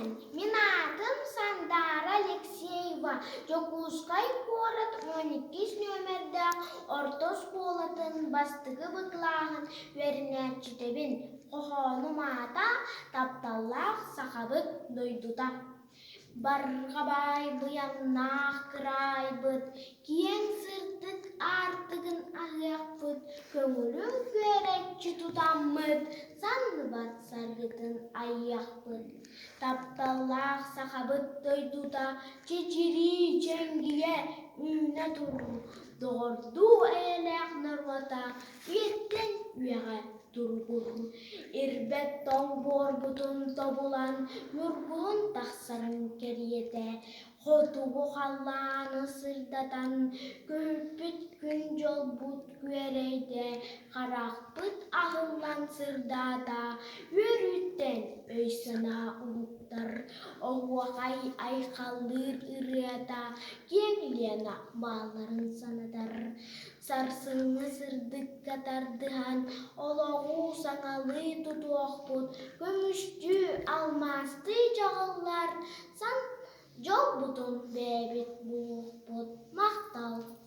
күнүнэн! Мин аатым Сандаара Алексеева, Дьокуускай куорат 12 нүөмэрдээх орто оскуолатын бастакы Б кылааһын үөрэнээччитэбин. Хоһоонум аата «Тапталлаах Сахабыт дойдута». Барҕа баай быйаҥнаах кыраайбыт, киэҥ сырдык аартыгын аһыахпыт, көҥүлүн күөрэччи тутаммыт, санныбат саргытын айыахпыт. Тапталлаах Сахабыт дойдута чэчирии чэҥгийэ үүнэ туруу, доҕордуу эйэлээх норуота үйэттэн үйэҕэ туругур. Ирбэт тоҥ буорбутун тобулан, ньургуһун тахсарын кэриэтэ, хотугу халлааны сырдатан, көһүппүт күн дьолбут күөрэйдэ, харахпыт аһыллан сырдаата, үөрүүттэн өй-санаа уһуктар, оһуохай айхаллыыр ырыата киэҥ Лена баалларын санатар. Сарсыҥҥы сырдыкка тардыһан, олоҕу саҥалыы тутуохпут, көмүстүү, алмаастыы чаҕыллар сан дьолбутун бэйэбит булуохпут. Махтал!